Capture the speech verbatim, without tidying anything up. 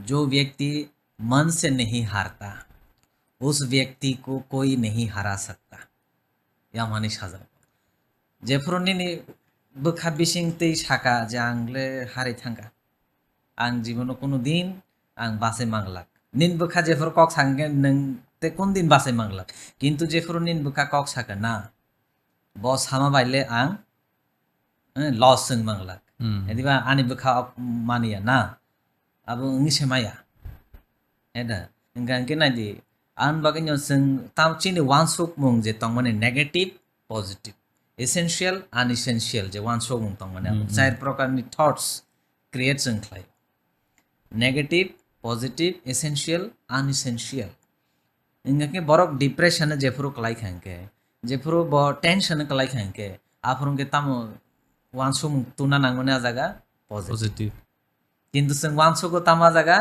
जो व्यक्ति मन से नहीं हारता, उस व्यक्ति को कोई नहीं हरा सकता. Yang hani sajak. Jephuru nini bwkha bising tei saka je ang le hari thangka. Ang jibono kuno din ang bachai manglak. Nin bwkha jephuru kok sangkhe nwng te kun din bachai manglak. Kintu jephuru nin bwkha kok saka na, bo sama bai le ang eh, loss wng manglak. Hmm. Ediba ani bwkha ok maniya na. Abo wngwi se maya. Eda. Hingka hingke nai di. Ang bagwi no chwng tam chini wansukmung je tongmani negative, positive. Essential, unessential je wansukmung tongmani. Hmm, hmm. Chair prokarni thoughts create chwng khlai. Negative, positive, essential, unessential. Hingke borok depression jephuru kwlai kha hingke, jephuru bo tension kwlai kha hingke, aphuru hingke tamo wansukmung tuna nangmani a jaga positive. Positive. Kintu chwng wansugo tamo a jaga